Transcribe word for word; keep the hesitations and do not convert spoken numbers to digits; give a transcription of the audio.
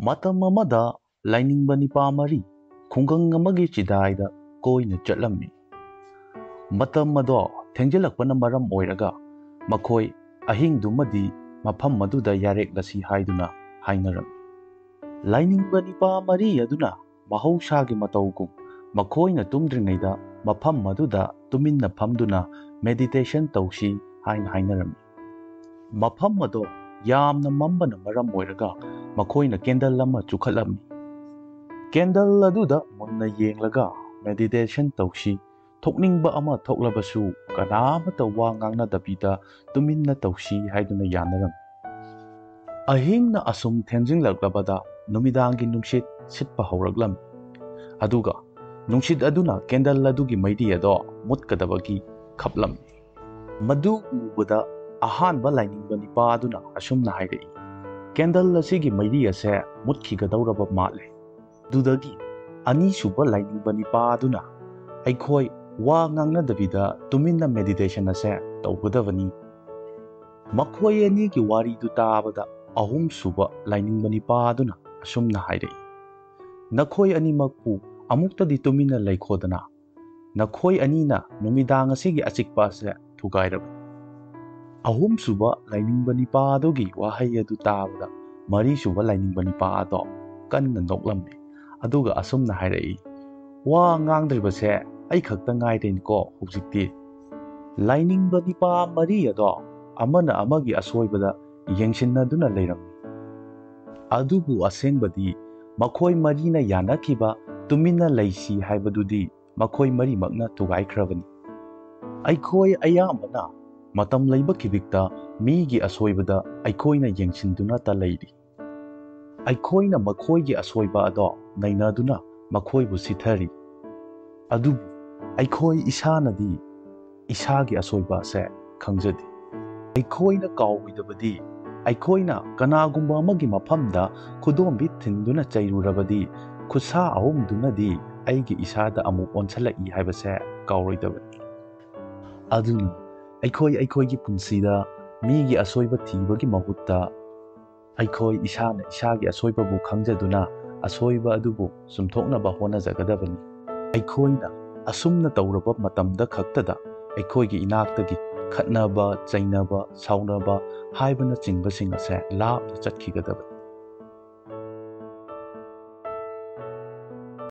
ꯃꯇꯝ ꯑꯃꯗ ꯂꯥꯏꯅꯤꯡꯕ ꯅꯤꯄꯥ ꯃꯔꯤ ꯈꯨꯡꯒꯪ ꯑꯃꯒꯤ ꯆꯤꯗꯥꯏꯗ ꯀꯣꯏꯅ ꯆꯠꯂꯝꯃꯤ꯫ ꯃꯇꯝ ꯑꯗꯣ ꯊꯦꯡꯖꯤꯜꯂꯛꯄꯅ ꯃꯔꯝ ꯑꯣꯏꯔꯒ ꯃꯈꯣꯏ ꯑꯍꯤꯡꯗꯨꯃꯗꯤ ꯃꯐꯝ ꯑꯗꯨꯗ ꯌꯥꯔꯦꯛꯂꯁꯤ ꯍꯥꯏꯗꯨꯅ ꯍꯥꯏꯅꯔꯝꯃꯤ꯫ ꯂꯥꯏꯅꯤꯡꯕ ꯅꯤꯄꯥ ꯃꯔꯤ ꯑꯗꯨꯅ ꯃꯍꯧꯁꯥꯒꯤ ꯃꯇꯧꯒꯨꯝ ꯃꯈꯣꯏꯅ ꯇꯨꯝꯗ꯭ꯔꯤꯉꯩꯗ ꯃꯐꯝ ꯑꯗꯨꯗ ꯇꯨꯃꯤꯟꯅ ꯐꯝꯗꯨꯅ meditation ꯇꯧꯁꯤ ꯍꯥꯏꯅ ꯍꯥꯏꯅꯔꯝꯃꯤ꯫ ꯃꯐꯝ ꯑꯗꯣ ꯌꯥꯝꯅ ꯃꯝꯕꯅ ꯃꯔꯝ ꯑꯣꯏꯔꯒ ꯃꯈꯣꯏꯅ candle ꯑꯃ ꯆꯨꯈꯠꯂꯝꯃꯤ꯫ Candle ꯑꯗꯨꯗ ꯃꯨꯟꯅ ꯌꯦꯡꯂꯒ meditation ꯇꯧꯁꯤ, ꯊꯣꯛꯅꯤꯡꯕ ꯑꯃ ꯊꯣꯛꯂꯕꯁꯨ ꯀꯅꯥꯃꯠꯇ ꯋꯥ ꯉꯥꯡꯅꯗꯕꯤꯗ ꯇꯨꯃꯤꯟꯅ ꯇꯧꯁꯤ ꯍꯥꯏꯗꯨꯅ ꯌꯥꯅꯔꯝꯃꯤ꯫ ꯑꯍꯤꯡꯅ ꯑꯁꯨꯝ ꯊꯦꯡꯖꯤꯜꯂꯛꯂꯕꯗ ꯅꯨꯃꯤꯗꯥꯡꯒꯤ ꯅꯨꯡꯁꯤꯠ ꯁꯤꯠꯄ ꯍꯧꯔꯛꯂꯝꯃꯤ꯫ ꯑꯗꯨꯒ ꯅꯨꯡꯁꯤꯠ ꯑꯗꯨꯅ candle ꯑꯗꯨꯒꯤ ꯃꯩꯔꯤ ꯑꯗꯣ ꯃꯨꯠꯀꯗꯕꯒꯤ ꯈꯞꯂꯝꯃꯤ꯫ ꯃꯗꯨ ꯎꯕꯗ ꯑꯍꯥꯟꯕ ꯂꯥꯏꯅꯤꯡꯕ ꯅꯤꯄꯥ ꯑꯗꯨꯅ ꯑꯁꯨꯝꯅ ꯍꯥꯏꯔꯛꯏ, "Candle ꯑꯁꯤꯒꯤ ꯃꯩꯔꯤ ꯑꯁꯦ ꯃꯨꯠꯈꯤꯒꯗꯧꯔꯕ ꯃꯥꯜꯂꯦ"꯫ ꯑꯗꯨꯗꯒꯤ ꯑꯅꯤꯁꯨꯕ ꯂꯥꯏꯅꯤꯡꯕ ꯅꯤꯄꯥ ꯑꯗꯨꯅ, "ꯑꯩꯈꯣꯏ ꯋꯥ ꯉꯥꯡꯅꯗꯕꯤꯗ ꯇꯨꯃꯤꯟꯅ meditation ꯑꯁꯦ ꯇꯧꯒꯗꯕꯅꯤ"꯫ ꯃꯈꯣꯏ ꯑꯅꯤꯒꯤ ꯋꯥꯔꯤꯗꯨ ꯇꯥꯕꯗ ꯑꯍꯨꯝꯁꯨꯕ ꯂꯥꯏꯅꯤꯡꯕ ꯅꯤꯄꯥ ꯑꯗꯨꯅ ꯑꯁꯨꯝꯅ ꯍꯥꯏꯔꯛꯏ, "ꯅꯈꯣꯏ ꯑꯅꯤꯃꯛꯄꯨ ꯑꯃꯨꯛꯇꯗꯤ ꯇꯨꯃꯤꯟꯅ ꯂꯩꯈꯣꯗꯅ꯫ ꯅꯈꯣꯏ ꯑꯅꯤꯅ ꯅꯨꯃꯤꯗꯥꯡ ꯑꯁꯤꯒꯤ ꯑꯆꯤꯛꯄ ꯑꯁꯦ ꯊꯨꯒꯥꯏꯔꯕꯅꯤ"꯫ ꯑꯍꯨꯝꯁꯨꯕ ꯂꯥꯏꯅꯤꯡꯕ ꯅꯤꯄꯥ ꯑꯗꯨꯒꯤ ꯋꯥꯍꯩ ꯑꯗꯨ ꯇꯥꯕꯗ ꯃꯔꯤꯁꯨꯕ ꯂꯥꯏꯅꯤꯡꯕ ꯅꯤꯄꯥ ꯑꯗꯣ ꯀꯟꯅ ꯅꯣꯛꯂꯝꯃꯤ꯫ ꯑꯗꯨꯒ ꯑꯁꯨꯝꯅ ꯍꯥꯏꯔꯛꯏ, "ꯋꯥ ꯉꯥꯡꯗ꯭ꯔꯤꯕꯁꯦ ꯑꯩ ꯈꯛꯇ ꯉꯥꯏꯔꯦꯅꯦꯀꯣ ꯍꯧꯖꯤꯛꯇꯤ"꯫ ꯂꯥꯏꯅꯤꯡꯕ ꯅꯤꯄꯥ ꯃꯔꯤ ꯑꯗꯣ ꯑꯃꯅ ꯑꯃꯒꯤ ꯑꯁꯣꯏꯕꯗ ꯌꯦꯡꯁꯤꯟꯅꯗꯨꯅ ꯂꯩꯔꯝꯃꯤ꯫ ꯑꯗꯨꯕꯨ ꯑꯁꯦꯡꯕꯗꯤ ꯃꯈꯣꯏ ꯃꯔꯤꯅ ꯌꯥꯅꯈꯤꯕ ꯇꯨꯃꯤꯟꯅ ꯂꯩꯁꯤ ꯍꯥꯏꯕꯗꯨꯗꯤ ꯃꯈꯣꯏ ꯃꯔꯤꯃꯛꯅ ꯊꯨꯒꯥꯏꯈ꯭ꯔꯕꯅꯤ꯫ ꯑꯩꯈꯣꯏ ꯑꯌꯥꯝꯕꯅ ꯃꯇꯝ ꯂꯩꯕ ꯈꯤꯕꯤꯛꯇ ꯃꯤꯒꯤ ꯑꯁꯣꯏꯕꯗ ꯑꯩꯈꯣꯏꯅ ꯌꯦꯡꯁꯤꯟꯗꯨꯅꯇ ꯂꯩꯔꯤ꯫ ꯑꯩꯈꯣꯏꯅ ꯃꯈꯣꯏꯒꯤ ꯑꯁꯣꯏꯕ ꯑꯗꯣ ꯅꯩꯅꯗꯨꯅ ꯃꯈꯣꯏꯕꯨ ꯁꯤꯊꯔꯤ꯫ ꯑꯗꯨꯕꯨ ꯑꯩꯈꯣꯏ ꯏꯁꯥꯅꯗꯤ ꯏꯁꯥꯒꯤ ꯑꯁꯣꯏꯕ ꯑꯁꯦ ꯈꯪꯖꯗꯦ꯫ ꯑꯩꯈꯣꯏꯅ ꯀꯥꯎꯔꯣꯏꯗꯕꯗꯤ, ꯑꯩꯈꯣꯏꯅ ꯀꯅꯥꯒꯨꯝꯕ ꯑꯃꯒꯤ ꯃꯐꯝꯗ ꯈꯨꯗꯣꯝꯕꯤ ꯊꯤꯟꯗꯨꯅ ꯆꯩꯔꯨꯔꯕꯗꯤ, ꯈꯨꯠꯁꯥ ꯑꯍꯨꯝꯗꯨꯅꯗꯤ ꯑꯩꯒꯤ ꯏꯁꯥꯗ ꯑꯃꯨꯛ ꯑꯣꯟꯁꯤꯜꯂꯛꯏ ꯍꯥꯏꯕꯁꯦ ꯀꯥꯎꯔꯣꯏꯗꯕꯅꯤ꯫ ꯑꯗꯨꯅ ꯑꯩꯈꯣꯏ ꯑꯩꯈꯣꯏꯒꯤ ꯄꯨꯟꯁꯤꯗ ꯃꯤꯒꯤ ꯑꯁꯣꯏꯕ ꯊꯤꯕꯒꯤ ꯃꯍꯨꯠꯇ, ꯑꯩꯈꯣꯏ ꯏꯁꯥꯅ ꯏꯁꯥꯒꯤ ꯑꯁꯣꯏꯕꯕꯨ ꯈꯪꯖꯗꯨꯅ ꯑꯁꯣꯏꯕ ꯑꯗꯨꯕꯨ ꯆꯨꯝꯊꯣꯛꯅꯕ ꯍꯣꯠꯅꯖꯒꯗꯕꯅꯤ꯫ ꯑꯩꯈꯣꯏꯅ ꯑꯁꯨꯝꯅ ꯇꯧꯔꯕ ꯃꯇꯝꯗ ꯈꯛꯇꯗ ꯑꯩꯈꯣꯏꯒꯤ ꯏꯅꯥꯛꯇꯒꯤ ꯈꯠꯅꯕ, ꯆꯩꯅꯕ, ꯁꯥꯎꯅꯕ ꯍꯥꯏꯕꯅꯆꯤꯡꯕꯁꯤꯡ ꯑꯁꯦ ꯂꯥꯞꯅ ꯆꯠꯈꯤꯒꯗꯕꯅꯤ꯫